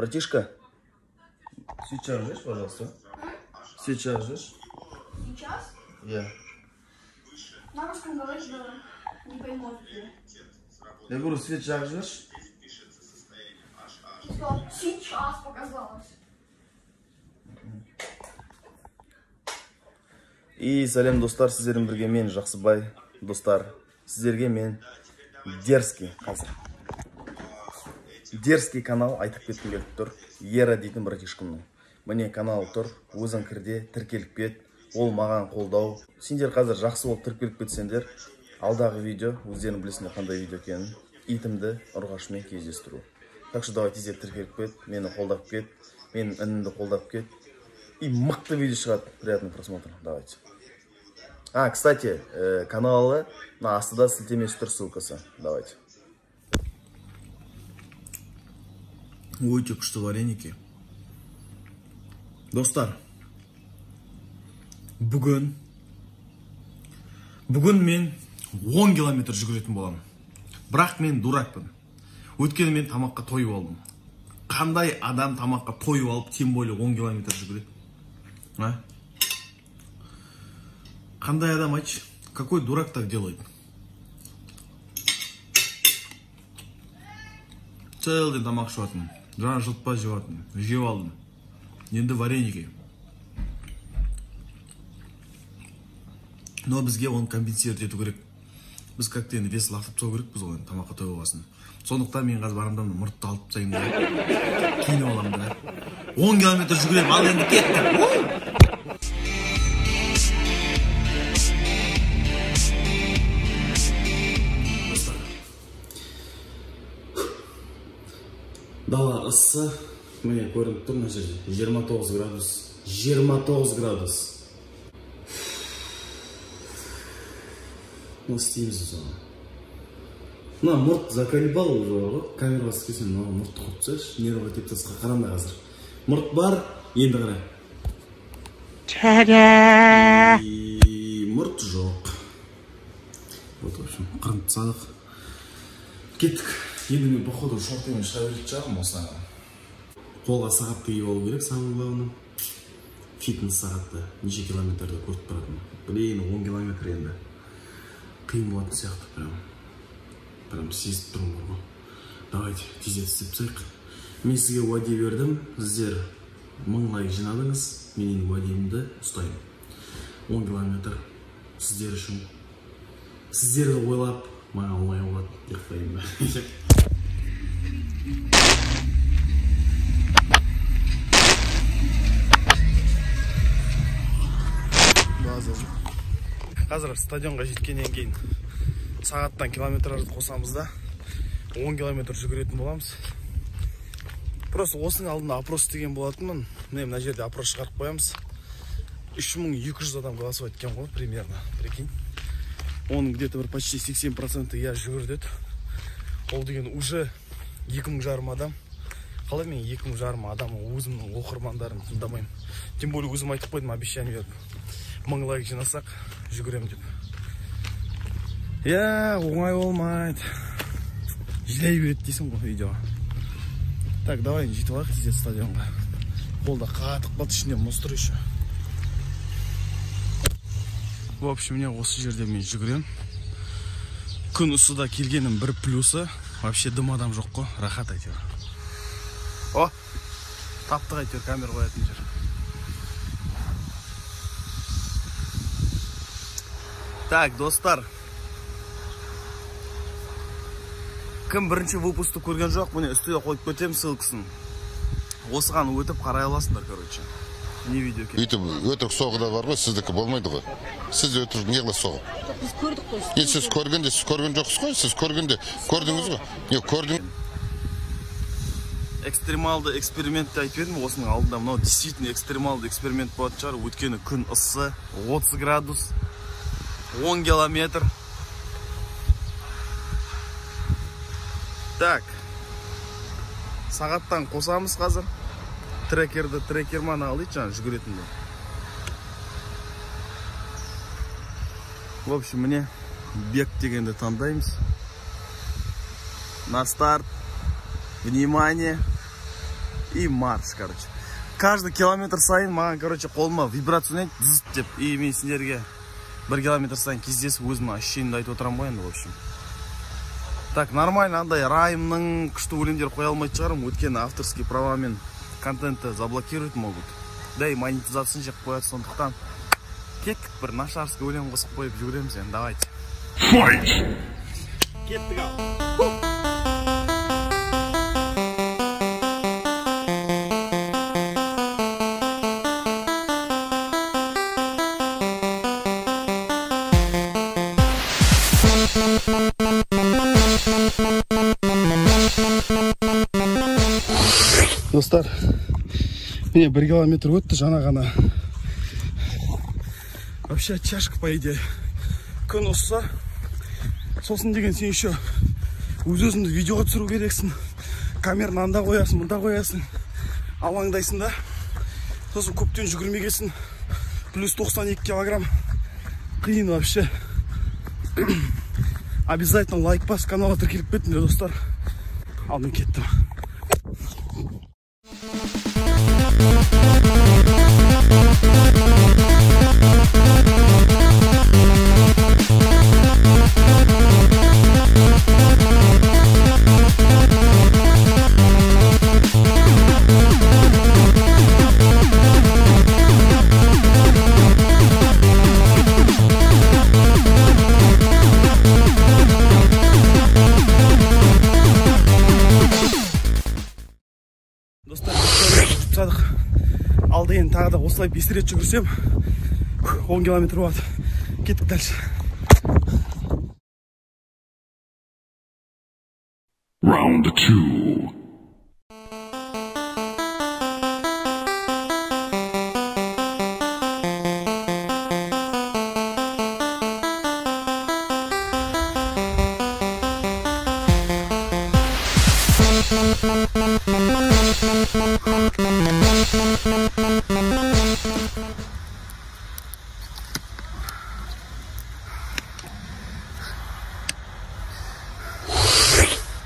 Братишка, сейчас ждешь, пожалуйста? Сейчас ждешь? Сейчас? Я. На русском говоришь, да, не пойму. Я говорю, свечах ждешь? Что? Сейчас показалось. И сәлем, достар, сіздермен бірге мен Жақсыбай. Достар, сіздерге мен дерзкий қазір. Дерзкий канал айтып кеткім келіп тұр. Ера дейтін братишкамның. Міне канал тұр, өзің кірде, тіркеліп кет. Ол маған қолдау. Сендер қазір жақсы болып тіркеліп кетсеңдер, алдағы видео, өздерің білесіңдер қандай видео екенін, итімді ұрғашымен кездестіру. Так что давай тездеп тіркеліп кет, мені қолдап кет, менің інімді қолдап кет. И мықты видео шығады. Приятный просмотр. Давайте. А, кстати, каналы на астыда сілтемесі тұр, ссылкасы. Давайте. Өте күшті вареники. Достар, бүгін мен 10 километр жүгіретін боламын. Бірақ мен дуракпын. Өйткені мен тамаққа тойып алдым. Қандай адам тамаққа тойып алып, тем более 10 километр жүгіреді? А? Қандай адам, айтшы? Какой дурак так делает? Целый день тамақ ішіп жатырмын. Жаңа жылытпа жеп жатырмын. Жеп алдым. Енді вареники. Но бізге оны компенсировать ету керек. Біз как-то енді вес лақтырып тастау керекпіз ғой, енді тамаққа тойып алғасын. Сондықтан мен қазір барамын да мұртты алып тастаймын да. Киініп аламын да. 10 километр жүгіремін, ал енді кеттік. Достар, дала ыссы, міне көрініп тұр мына жерде 29 градус, 29 градус. Не істейміз біз оны? Мына мұрт заколебал уже бар ғой, камераға түсіп кетсем мына мұртты құртып тастайыншы, нервға тиіп тастасқа. Қараңдар қазір. Мұрт бар, енді қара. Мұрт жоқ. Вот, в общем, қырынып тастадық. Кеттік. Енді мен, походу, шортымен шыға беретін шығармын осыдан. Қолға сағат киіп алу керек, самое главное. Фитнес сағатты неше километрді көріп тұратын. Блин, 10 километр енді. Қиын болатын сияқты прям. Прям сезіп тұрмын ғой. Давайте тездетіп істеп тастайық. Мен сізге уәде бердім. Сіздер 1000 лайк жинадыңыз. Мен енді уәдемді ұстаймын. 10 километр сіздер үшін. Сіздерді ойлап, маған оңай болады деп қояйын ба. Қазір стадионға жеткеннен кейін сағаттан километражды қосамыз да 10 километр жүгіретін боламыз. Просто осының алдында опрос деген болатынмын. Міне мына жерде опрос шығарып қоямыз. 3200 адам голосовать еткен ғой примерно, прикинь. Оның где-то бір почти 80% я жүгір деді. Ол деген уже 2500 адам. Қалай мен 2500 адам өзімнің оқырмандарым тыңдамаймын. Тем более өзім айтып қойдым, обещание беріп. 1000 лайк жинасақ жүгірем деп. Я, оңай болмайды. Жылай береді дейсің ғой видеоға. Так, давай жетіп алайық тездет стадионға. Қолда қатып қалды, ішінде мұз тұр еще. В общем, міне осы жерде мен жүгірем. Күн ысыда келгенім бір плюсы, вообще дым адам жоқ қой, рахат әйтеуір. О, таптық әйтеуір камера қоятын жер. Так, достар. Кім бірінші выпусты көрген жоқ, міне үстіге қойып кетемін ссылкасын. Осыған өтіп қарай аласыңдар, короче. Не видео екен. Өйтіп өтірік соғы да бар ғой, сіздікі болмайды ғой. Сіз өтірік не қыласыз соғып? Біз көрдік қой. Не, сіз көргенде, сіз көрген жоқсыз ғой, сіз көргенде көрдіңіз ғой. Не, көрдің. Экстремалды эксперимент те айтып едім осының алдында. Мынау действительно экстремалды эксперимент болатын шығар. Өйткені күн ыссы, 30 градус, 10 километр. Так, сағаттан қосамыз қазір. Трекерді, трекер мана алайық жаңа жүгіретінді. В общем, міне бег дегенді таңдаймыз. На старт. Внимание. И марш, короче. Каждый километр сайын маған, короче, қолыма вибрация ойнайды, зыз деп. И мен сендерге 1 километр сайын кездесіп өзімнің ощущениемді айтып отырамын ғой енді, в общем. Так, нормально, андай райымның күшті өлеңдер қоя алмайтын шығармын, өйткені авторский правамен контентті заблокировать могут. Да и монетизацияны жеп қояды, сондықтан кеттік, бір нашарский өлең қосып қойып жүгіреміз енді, давайте. Fight! Кеттік ал. Достар, міне 1 километр өтті жаңа ғана. Вообще тяжко, по идее. Күн ұсса, сосын деген сен еще өз-өзіңді видеоға түсіру керексің. Камераны анда қоясың, мында қоясың. Алаңдайсың да. Сосын көптен жүгірмегесін. Плюс 92 килограмм. Қиын вообще. Обязательно лайк бас, каналға тіркеліп кетіңдер, достар. Ал мен кеттім. Алда енді тағы да осылай 5 рет жүгірсем 10 километр болады. Кеттік дальше. Round 2.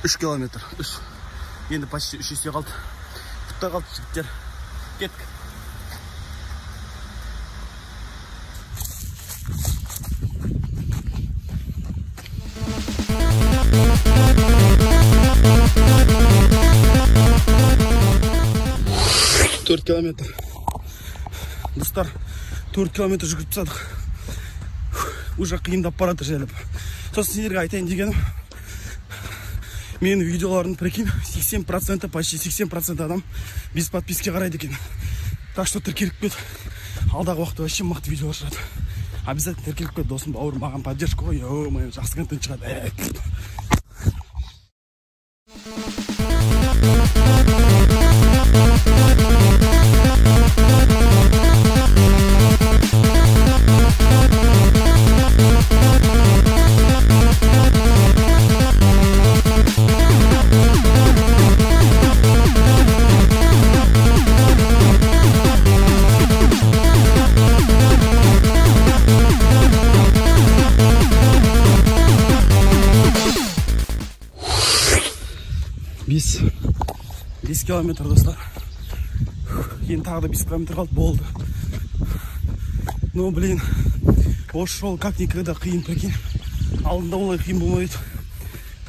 Үш километр, 3. Енді почти 3 есе қалды. Құтта қалды, жігіттер. Кеттік. 4 километр. Достар, 4 километр жүгіріп тастадық. Уже қиындап барады желіп. Сосын сендерге айтайын дегенім, менің видеоларымды, прикинь, 80%, почти 80% адам без подписки қарайды екен. Так что тіркеліп кет. Алдағы уақытта вообще мықты видеолар шығады. Обязательно тіркеліп кет, досым, бауырым, маған поддержка ғой. Ё-моё, жақсы контент шығады. 5 километр, достар. Енді тағы да 5 километр қалды, болды. Ну, блин, осы жол как никогда қиын, прикинь. Алдында олай қиын болмайды.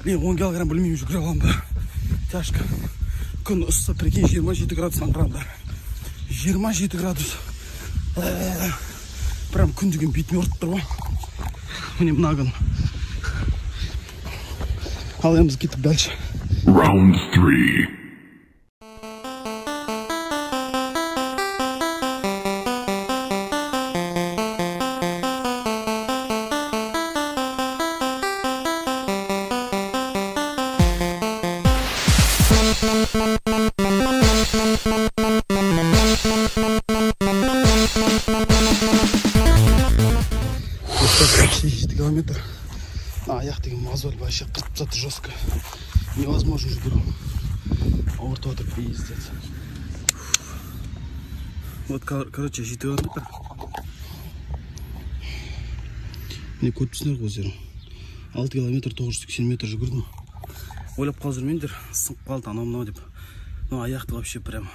Блин, 10 килограмм білмеймін, жүгіре аламын ба? Тяжко. Күн ыссы, прикинь, 27 градус аңғыранда. 27 градус. Прям күн деген бетіме ұрып тұр ғой. Міне мына күн. Ал енді біз кеттік дальше. Round 3. Почти 7 километр. Аяқ деген мозоль вообще қырып тастады жестко. Невозможно жүгіру. Ауыртып отыр, пиздец. Вот, короче, 7 километр. Міне көріп тұрсыңдар ғой өздерің. 6 километр 980 метр жүгірдім. Ойлап қалып жүрмеңдер, сынып қалды анау мынау деп. Но аяқты вообще прям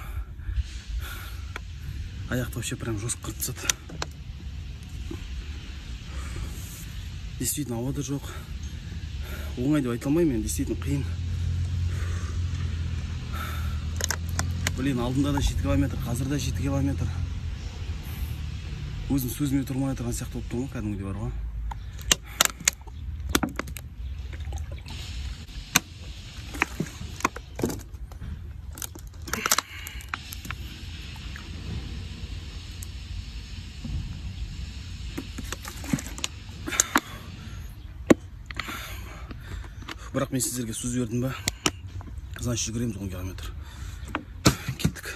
жестко қырып тастады. Действительно ауа да жоқ. Оңай деп айта алмаймын мен, действительно қиын. Блин, алдында да 7 километр, қазір да 7 километр. Өзім сөзіме тұрмай отырған сияқты болып тұрмын ғой, кәдімгідей бар ғой. Бірақ мен сіздерге сөз бердім ба? Значит, жүгіреміз 10 километр. Кеттік.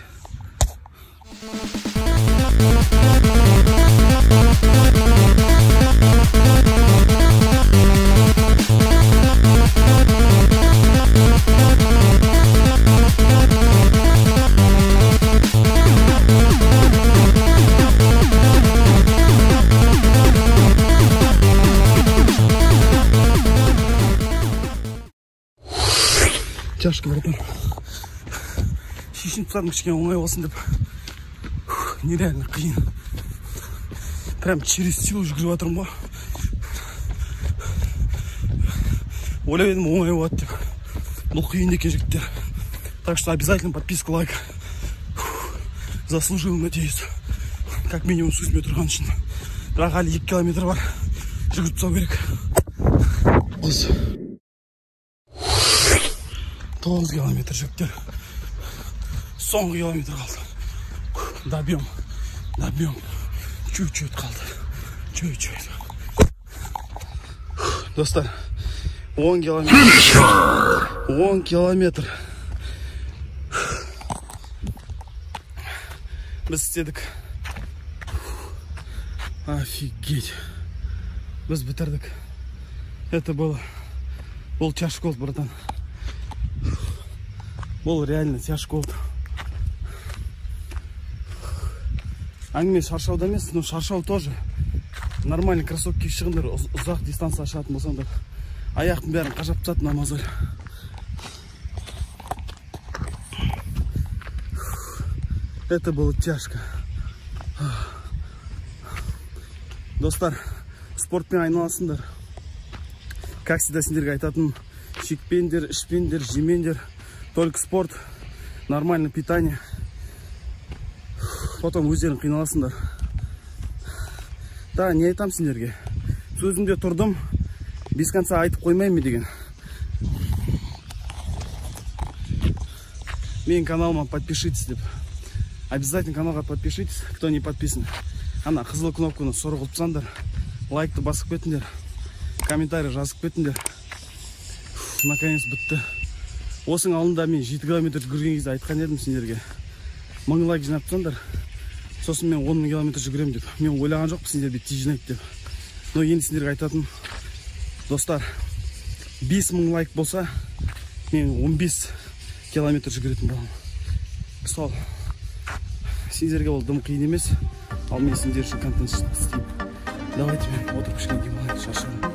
Тяжко, братан. Шешініп тастадым, кішкене оңай болсын деп. Нереально қиын. Прям через силу жүгіріп жатырмын ғой. Ойлап едім оңай болады деп. Бұл қиын екен, жігіттер. Так что обязательно подписка, лайк. Заслужил, надеюсь. Как минимум сөзіме тұрған үшін. Бірақ әлі 2 километр бар. Жүгіріп тастау керек. 9 километр, жігіттер. Соңғы километр қалды. Добьем, добьем. Чуть-чуть қалды. Чуть-чуть. Достар, 10 километр. 10 километр. Біз істедік. Офигеть. Біз бітірдік. Это было. Бұл тяжко болды, братан. Бұл реально тяжко болды. Әңгіме шаршауда емес, но шаршау тоже. Нормальный кроссовки шығыңдар, ұзақ дистанция шығатын болсаңдар. Аяқтың бәрін қажап тастады намаздар. Это было тяжко. Достар, спортпен айналасыңдар. Как всегда сендерге айтатын, шекпеңдер, ішпеңдер, жемеңдер. Только спорт, нормальное питание. Потом өздерің қиналасыңдар. Да, не айтам сендерге. Сөзімде тұрдым, без конца айтып қоймаймын деген. Менің каналыма подпишитесь деп. Обязательно каналға подпишитесь, кто не подписан. Ана қызыл кнопканы соры қылып тастаңдар, лайкты басып кетіңдер, комментарий жазып кетіңдер. Наконец бітті. Осының алдында мен 7 километр жүгірген кезде айтқан едім сендерге. 1000 лайк жинап тастаңдар, сосын мен 10 километр жүгіремін деп. Мен ойлаған жоқпын сендер бүйтіп тез жинайды деп. Но енді сендерге айтатын, достар, 5000 лайк болса, мен 15 километр жүгіретін боламын. Сол. Сендерге ол дым қиын емес, ал мен сендер үшін контент істеймін. Давайте мен отырып кішкене демалайын, шаршадым.